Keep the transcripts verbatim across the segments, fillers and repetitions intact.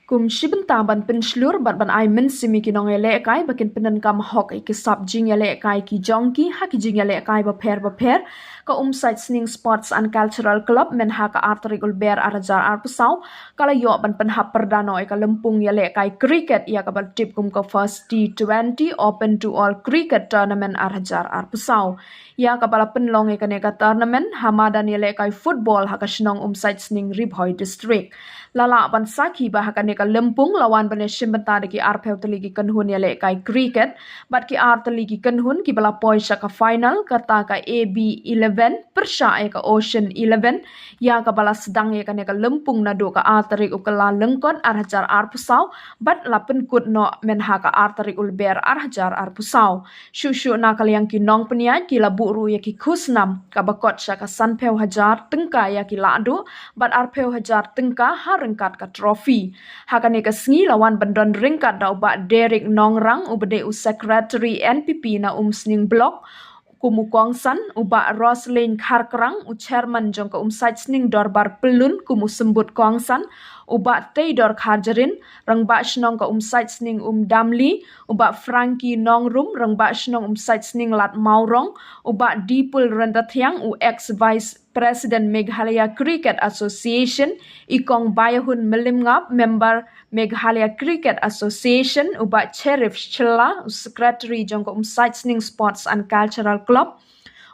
Kum shi bynta ban pynshlur bad ban ai mynsiem ïa ki nongïalehkai ba kin pyndonkam hok ïa ki sap jingïalehkai ki jong ki ha ki jingïalehkai bapher bapher, ka Umsait Sning Sports and Cultural Club mynha ka ar tarik u Lber ar hajar arphew saw ka la ïoh ban pynhap pyrda noh ïa ka lympung ïalehkai cricket ïa kaba la tip kum ka First T twenty Open to All Cricket Tournament ar hajar arphew saw. Ïa kaba la pynlong ïa kane ka tournament ha madan ïalehkai football ha ka shnong Umsait Sning, Ri Bhoi District. La lah ban sakhi ba ha kane ka lympung la wan ban ïashim bynta da ki arphew tylli ki kynhun ïalehkai cricket bad ki ar tylli ki kynhun kiba la poi sha ka final, kata ka A B eleven pyrshah ïa ka Ocean eleven, ïa kaba la sdang ïa kane ka lympung naduh ka ar tarik u Kyllalyngkot ar hajar arphew saw bad la pynkut noh mynha ka ar tarik u Lber ar hajar arphew saw. Shuh shuh na ka liang ki nongpynïaid ki la buh ruh ïa ki khusnam kaba kot sha ka sanphew hajar tyngka ïa ki lahduh bad arphew hajar tyngka ha ryngkat ka trophy. Ha kane ka sngi la wan ban don ryngkat da u Bah Derek Nongrang uba dei u Secretary N P P na Umsning Block kum u kongsan, u Bah Roslyn Kharkrang u Chairman jong ka Umsait Sning Dorbar Pyllun kum u symbud kongsan, u Bah Teidor Kharjarin, Rangbah Shnong ka Umsait Sning Umdamli, u Bah Frankie Nongrum, Rangbah Shnong Umsait Sning Lad Mawrong, u Bah Dipul Ryndathiang, u ex Vice President Meghalaya Cricket Association, i Kong Baiahun Mylliemngap, Member Meghalaya Cricket Association, u Bah Cherif Shylla, u Secretary jong ka Umsait Sning Sports and Cultural Club,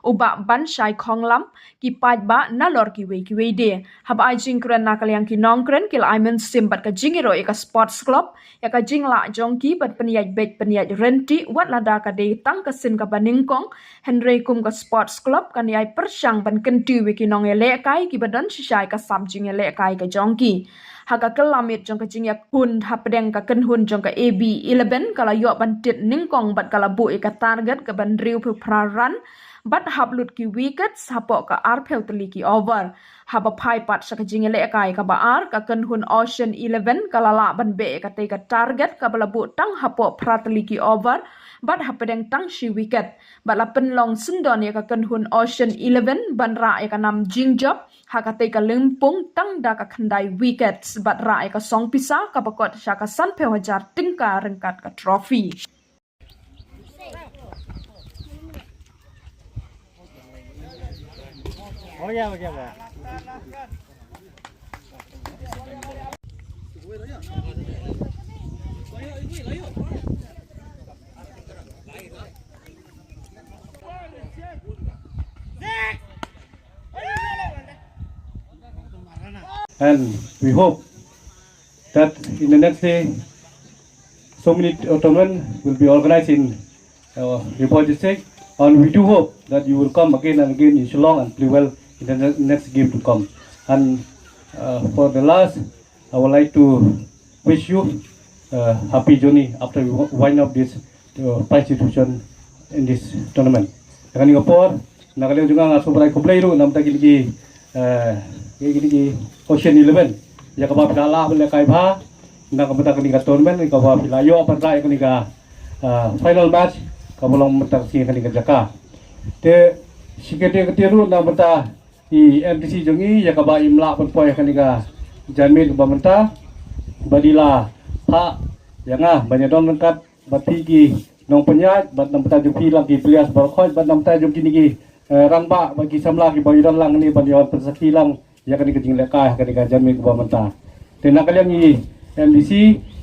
u Bah Banshai Khonglam, ki paidbah nalor kiwei kiwei de. Haba ai jingkren na ka liang ki nongkren ki la ai mynsiem bad ka jingïaroh ïa ka sports club, ïa ka jinglah jong ki ban pynïaid beit pynïaid ryntih wat lada ka dei tang ka sien kaba nyngkong, hynrei kum ka sports club kan ïai pyrshang ban kyntiew ïa ki nongïalehkai kiba don shisha ïa ka sap jingïalehkai ka jong ki. Ha ka kylla miet jong ka jingïakhun hapdeng ka kynhun jong ka A B eleven ka la ïoh ban tied nyngkong bad ka la buh ïa ka target kaban hynriewphew phra run bad hap lut ki wickets hapoh ka arphew tylli ki over. Haba phai pat sha ka jingïalehkai kaba ar, ka kynhun Ocean eleven ka la lah ban beh ïa katei ka target kaba la buh tang hapoh phra tylli ki over bad hapdeng tang shi wicket. Bad la pynlong syndon ïa ka kynhun Ocean eleven ban rah ïa ka nam jingjop ha katei ka lympung tang da ka khyndai wickets bad rah ïa ka song pisa kaba kot sha ka sanphew hajar tyngka ryngkat ka trophy. And we hope that in the next day, so many tournament will be organized in uh, Ri Bhoi District. And we do hope that you will come again and again in Shillong and play well in the ne- next game to come. And uh, for the last, I would like to wish you a happy journey after you wi- wind up this uh, participation in this tournament. Ïa kane ka por, na ka liang jong nga nga sngewbha ban ai khublei ruh na ka bynta kine ki, eh, kine ki Ocean eleven. Ïa kaba phi la lah ban lehkai bha na ka bynta kane ka tournament, ïa kaba phi la ïoh ban rah ïa kane ka, eh, final match kaba long mynta ka sngi ha kane ka jaka. Te shi kyntien kyntien ruh na ka bynta i M D C jong i, ïa kaba im lah ban poi ha kane ka janmiet kaba mynta, ba i la phah ïa nga ban ïadon ryngkat bad phi ki nongpynïaid, bad na ka bynta jong phi lang ki players baroh khoit, bad na ka bynta jong kine ki, eh, rangbah bad ki samla kiba ïadon lang hangne ban ïa pynsakhi lang ïa kane ka jinglehkai ha kane ka janmiet kaba mynta. Te na ka liang i M D C,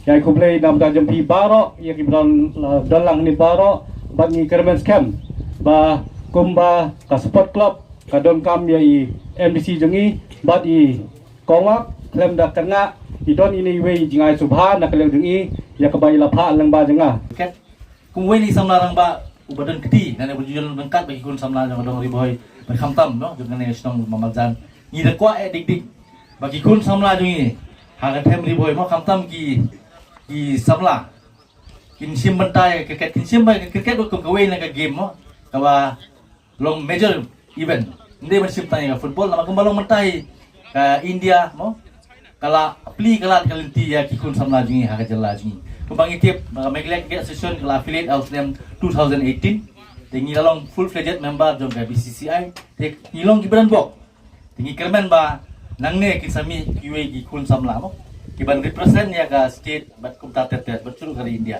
ïa ai khublei na ka bynta jong phi baroh ïa kiba don, eh, don lang hangne baroh, bad ngi kyrmen skhem ba kumba ka sport club ka donkam ïa i M D C jong i bad i kongwak, khlem da kyrngah i don ine iwei i jingai sngewbha na ka liang jong i ïa kaba i la phah lyngba jong nga. Kat kum uwei na ki samla rangbah uba don kti, nga ne ba ju ïadon ryngkat bad ki khun samla jong ka dong Ri Bhoi bad khamtam, no, jong kane ka shnong Mamarjan. Ngi da kwah eh dik dik ba ki khun samla jong ngi ha ka them Ri Bhoi, mo, khamtam ki, ki samla kin shim bynta ïa ka cricket, kin shim bynta ïa ka cricket ruh kum kawei na ka game, mo, kaba long major event. Ym dei ban shim tang ïa ka football, namar kumba long mynta hi ka India, mo, ka la plie ka lad ka lynti ïa ki khun samla jong ngi ha ka jylla jong ngi. Kumba ngi tip ba ka Meghalaya Cricket Association ka la affiliate ha u snem two thousand eighteen. Te ngi la long full fledged member jong ka B C C I. Te ngi long kiba don bok. Te ngi kyrmen ba nangne kin sa mih kiwei ki khun samla, mo, ki ban represent ïa ka state bad kumta ter ter bad shuh ka ri India.